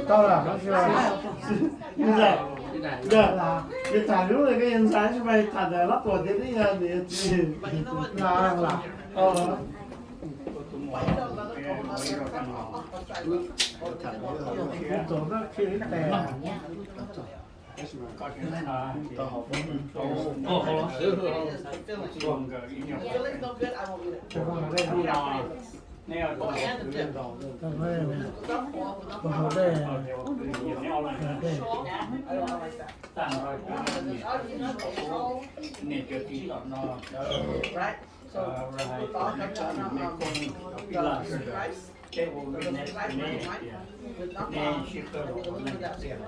Tau lawm, yog, yog tham lub no koj yeej ntxhais tsis mas tham ntawm lab puas tias twb yog niam txiv. Lam, lam, tau lawm. Tus no khi li tes. Niam cov txiv tom no, nej koom, nej ua witness, nej tias nej sib qawg los ua neej tiag.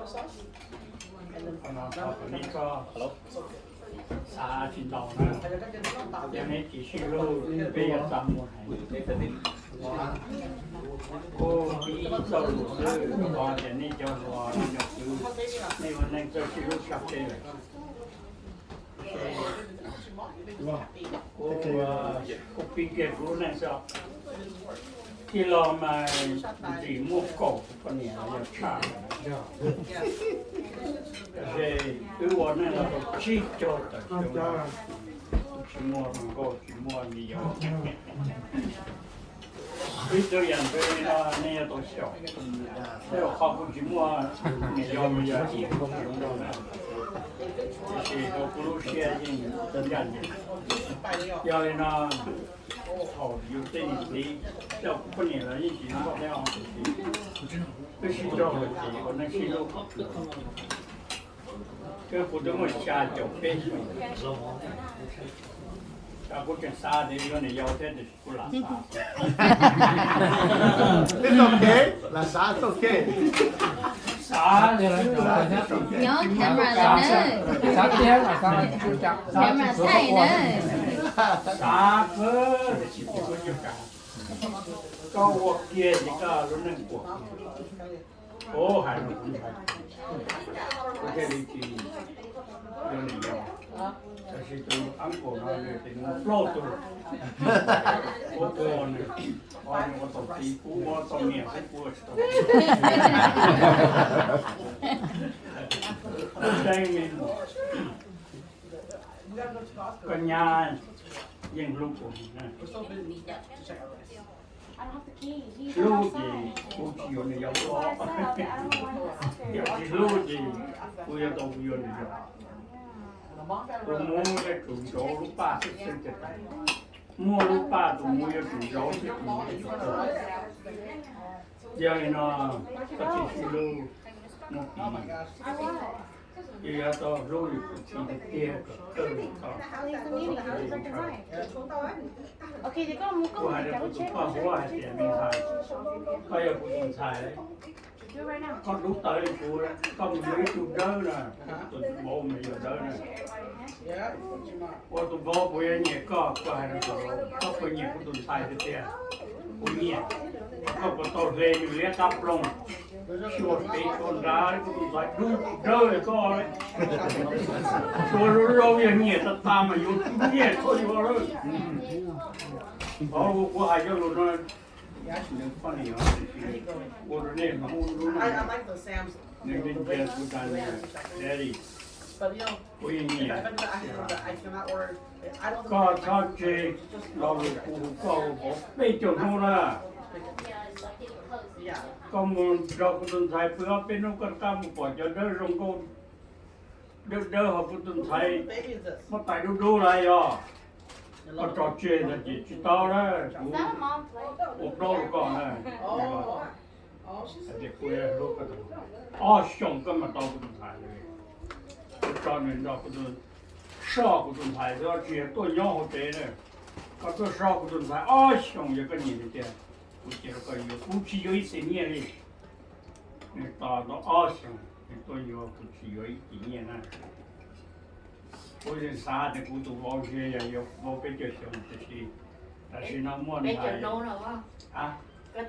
Qhov no thov kom nej txhob xav tsis ntau na. Yog nej tsis sib hlub, peb yuav txaj muag heev. Kuv ib txoj lus xwb, thov tias nej cov hluas, nej cov kwv, nej ua neej txawj sib hlub tshaj peb lawm. Kuv, kuv pib kiag kuv lub neej xwb. Tij laug mas ntxim muaj kaum tus poj niam los yog tshaj. Tab sis wb ua neej los tau tsib caug tawm xyoo, tsis muaj hluas nkauj tsis muaj me nyuam. Ib tug yam ntxwv li no nej yuav tau xyaum. Tej zaum qhov kuv tsis muaj niam yau los yog ib tug zoo rau na, tiam sis rau kuv lub siab yeej ncaj ncees. Yog li no, thaum yus tej niam txiv coj kuv poj niam los yeej tsis noj nqaij noj tiam sis twb sib raug lawm ces ua neej sib hlub. Twb kuv twb muaj xya caum peb xyoo, kuv tseem xav tias yuav niam yau thiab tiam sis kuv lam xav. It's okay, lam xav it's okay. Xav, nyob camera lawm na. Xav tiag, camera thaij na. Xav kawg tiam sis kuv tsis kam. Koj ua kiag ces koj lub neej puas kiag. Kuv hais rau kuv ntxhais, kuv thiaj li tsis yuav niam yau. Tab sis tus uncle no nws tias nws muaj plaub tug, kuv ua nws, nws ua tau txiv, kuv ua tau niam, kuv ua tsis tau txiv. Tseeb li, koj nyab yeej hlub kuv. Hlub ces kuv tsis yuav nws yau os. Yog tsis hlub ces kuv yuav tau kuv yuav nws yau. Tus muv yuav tsum zauv lub paj xwb xwb ces, muaj lub paj tus muv yuav tsum zauv xwb tus muv yuav tsum tau. Yog li no, koj txiv sib hlub muaj tis, yus yuav tau hlub yus tus txiv tiag tiag kom kawg li txhob. Kuv hais rau kuv tus poj huab hais tias, me ntxhais, koj yog kuv tus ntxhais, koj dub tawv li kuv, koj mus yuav ib tug dawb na, tus vauv mus yuav dawb na. Ua tus vauv puas yuav nyiam koj? Kuv hais rau tus vauv, koj puas nyiam kuv tus ntxhais tiag tiag? Kuv nyiam. Koj puas tau hle nws liab qab ploog, xyuas pem xyuas nrad, kuv tus ntxhais dub tsis dawb li koj. Xyuas zoo zoo yog nyiam tas tas mas yuav tsis nyiam koj yuav lawm. Kuv hais cov lus no, ua rau nej hnov lub neej, nws ntsia kuv tas niam, daddy, kuv yeej nyiam. Koj txhob tseg lo lus kuv hu koj ua vauv peb caug hnub na. Koj mus nrog kuv tus ntxhais pw ob peb hnub koj rov qab mus pom cov dawb zoo nkauj dawb dawb hos kuv tus ntxhais muab tais dub dub lawm yog. Koj tso tseg ntag ces tsis tau na, kuv ua plaub rau koj na. Hais tias kuv hlub koj, ob xyoos koj mam tau kuv tus ntxhais. Kuv tso nws nrog kuv tus, soj kuv tus ntxhais xwb, tsis yog tuaj nyob hauv tsev na. Koj tuaj soj kuv tus ntxhais ob xyoos yog koj nyiam nws tiag, kuv cia rau koj yuav, kuv tsis yuav ib txhais nyiaj li. Nws tos tau ob xyoos nws tuaj yuav, kuv tsis yuav ib txhais nyiaj na. Kuv yeej xav tias kuv tus vauv ntsia yog yuav vauv peb caug xyoo tiam sis tam sim no muaj peb caug hnub no. Peb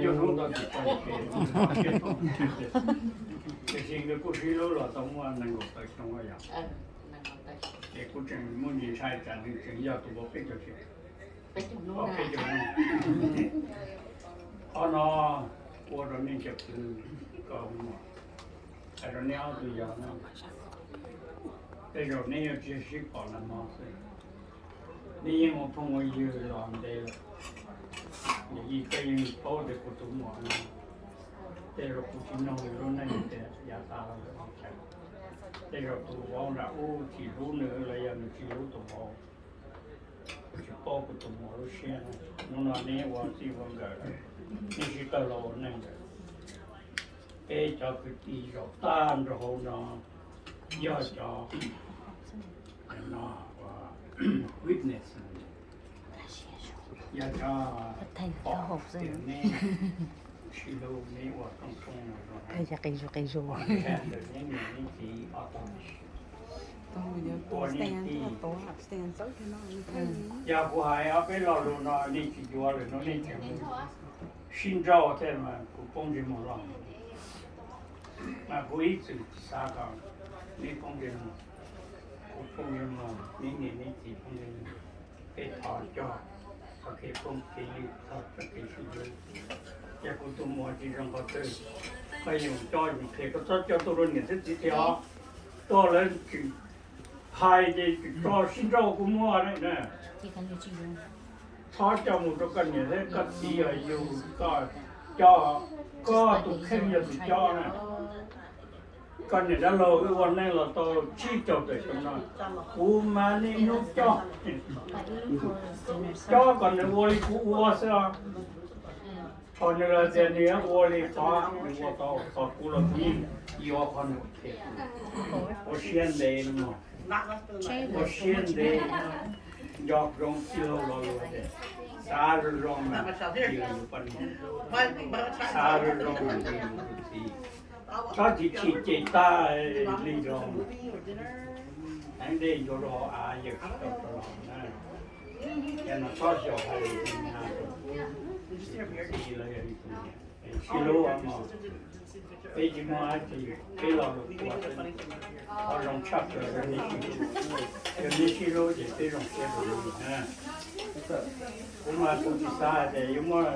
caug hnub tau tsis tau ces, tiam sis nkawd kuj sib hlub los tau muaj nees nkaum tawm xyoo yom. Ces kuv tseem muaj ntsis ntshai tsam nws tseem yog tus vauv peb caug xyoo. Ob peb caug nub. Qhov no ua rau nej cov kwv kom muaj, hais rau nej ob tug yawg no, tej zaum neb yuav tsis sib pom nag hmo xwb, neb yeej ua phooj ua ywg los ntev lawm. Yog koj yeej paub tias kuv tus muam no, tej zaum kuv tsis nug nws lub neej tias yav tas los lawm li cas. Tej zaum tus vauv nram ub tsis hlub nws los yog nws tsis hlub tus vauv. Kuv tsis paub kuv tus muam lub siab. Hnub no neb ua txij ua nkawm, neb sib tawg los ua neej lawm. Peb cov kwv tij zaum tag nrho hauv no yog cov, no, witness, yog cov pom tias neb sib hlub, neb ua rooj tshoob zoo, ua ntawm neb niam neb txiv ob tug, ua neb tij. Yog kuv hais ob peb lo lus no nej tsis yuav lawm no, nej tseem sib nrauj thiab mas kuv poob ntsej muag loj. Mas kuv ib txwm tsis xav kom neb poob ntsej muag, kuv poob ntsej muag, neb niam neb txiv poob ntsej muag. Peb thov coj txoj kev phooj kev ywg, thov txoj kev sib hlub. Ces kuv tus muam tsis zoo qhov twg, koj yuav coj yus qhia, koj txhob coj tuaj rau niam thiab txiv tias, tuaj lawv tsis hais ces tsis tso sib nrauj kuv muag na. Txhob coj mus rau koj niam thiab koj txiv, yog yus, koj, koj tus kheej yog tus cob na. Koj niam dab laug wb ua neej los tau tsib caug tawm xyoo no, kuv mas niaj hnub cob, cob kom nws ua li kuv ua xwb os. Thaum nws los tias nws yuav ua li qhov nws ua tau, thaum kuv los kuv yeej yuav qhov nws qhia. Ua siab ntev no, ua siab ntev, nco ntsoov txij laug lo lus tias, xav zoo zoo mas cia yus poj niam, xav zoo zoo mas cia yus tus txiv, txhob tsis chim cem tag li zoo. Heev dej ncua rau hauv av, yawm tsis tau rau los na. Yog no txhob xyaum hais lus txog nyab, txiv los yog li tus niam. Sib hlub mog, peb tsis muaj dab tsi, peb lo lus ua xwb. Qhov zoo tshaj plaws yog nej sib hlub, yog nej sib hlub ces peb zoo siab rau nej na. Kuv mas kuv tsis xav hais tias yuav muaj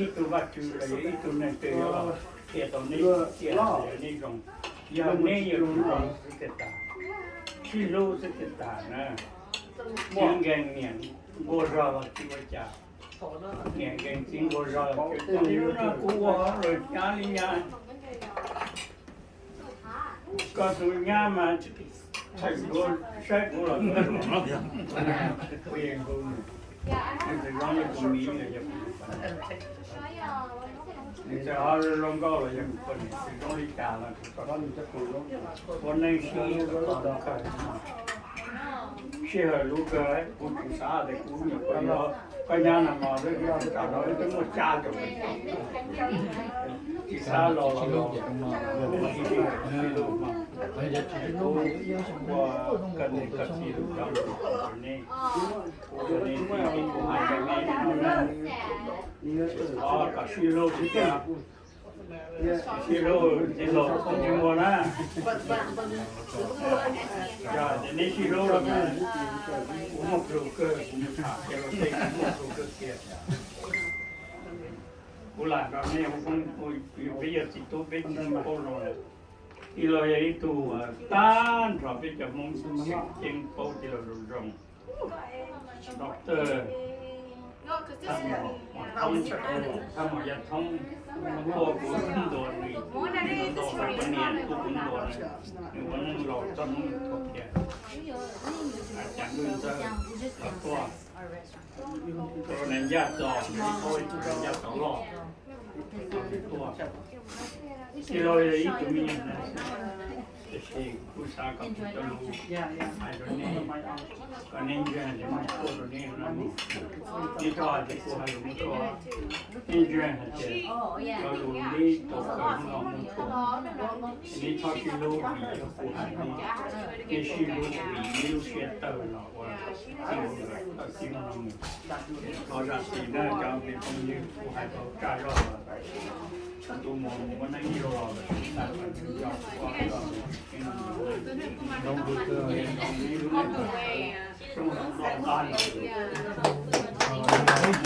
ib tug Vajtswv los yog ib tug neeg twg yuav los qhia tau neb tiag tias nej zoo, yog neb yuav tsum zoo xwb thiaj tas, sib hlub xwb thiaj tas na. Txiv nkees niam nquag zog los tsis ua cas, niam nkees txiv nquag zog los tsis ua cas, li no kuv ua hauj lwm hnyav li nyab. Koj tus nyab mas thaij duav saib kuv los kuv yeej hu nws, nws txawm zoo li tus miv los yog kuv, nws txawm ho zoo nkauj los yog kuv poj niam, txawm zoo li cas los kuv, ua neej sib kawg, sij hawm luv kawg, kuv tsis xav tias kuv nyuam qhuav yuav koj nyab nag hmo xwb, tsam no wb twb muaj xya caum, tsis xav los los los, sib hlub, sib hlub mas, kuv ua koj niam koj txiv lub coj lus rau nej, kuv ua nej txiv ces kuv hais rau nej no na, thov kom sib hlub xwb tiag. Sib hlub ces los phooj ywg muag na. Yog tias neb sib hlub los mas kuv muaj plhus kawg, kuv mus tham kiag los tej kuv muaj plhus kawg kiag. Kuv lam nrog nej ua phooj, peb yog txiv tub peb tsis paub zoo lawm. Tij laug yog ib tug tag nrho peb cov Hmoob tseem ceeb paub tij laug zoo zoo. Doctor Thaj Mos Yaj Thoob, tuaj kuv ntuas nws, nws ntaus kuv niam, tuaj kuv ntuas nws, nws ua neej laus txoj hmoob nws tuag kiag. Cas Nuj Ntxawg los tuaj, rau Nees Yaj Txos, nws paub ib tug Nees Yaj Txos loj, nws tuaj. Tij laug yog ib tug me nyuam na, tiam sis kuv xav kom kuv cov lus hais rau nej, kom nej ntseeg tias muaj tshuaj rau nej no. Nej txhob hais tias kuv hais lus muaj tshuaj, nej ntseeg hais tias cov lus neb tau kawm hnub no muaj tshuaj. Neb txhob sib hlub vim yog kuv hais neb, nej sib hlub vim neb lub siab tawg los ua txij ua nkawm tawm txij ua no mus. Thov zam txim na cov me phooj ywg, kuv hais tau tsaj zog los, tus muam mus ua neej ib zaug los lawm, tsis tas kom nws nco kuv ob zaug, nws zoo li lub neej tawv, zoo li noj qab nyob zoo. Early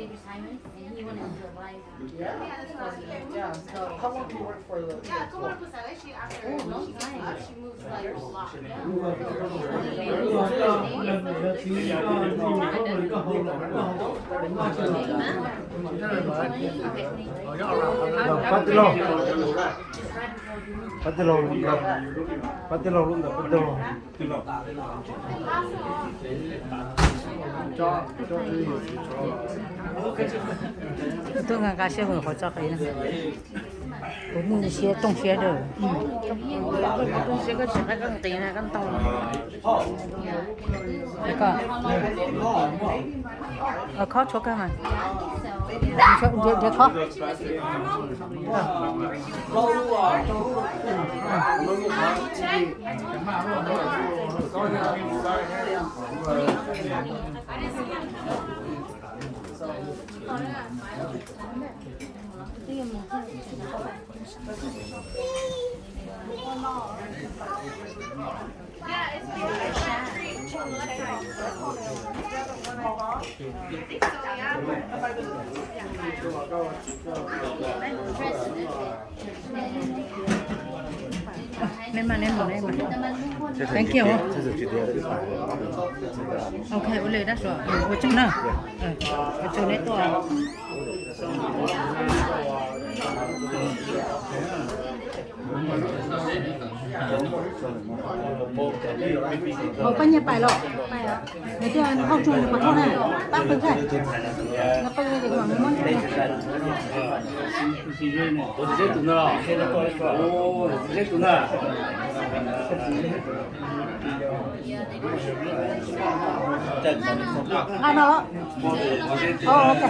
retirement, and he wanted to revise. Yeah. Yeah. So, how long do you work for the school? Oh, long time. She moves, like, a lot. Yeah. Pab tij laug, pab tij laug, pab tij laug lub ntawd, pab tij laug. Tuaj nqa nqa siab mus qhov tso qis no. Kuv muaj siab tooj siab dawb. Tooj siab koj tsis qaib koj nqis na koj ntau. Khob tshuav kawg mas. Nrhiav khob. Neb mas, neb mas, neb mas. Thank you. Ok, ua li dab tsi, ua tsaug na. Ua tsaug neb tuaj. Ua pab nyiaj pais los. Nws thiaj hauj tsuag nws puas thauj na, pab pw thiab. Nws pw ces mam muab. Nqa no. Ov, ok.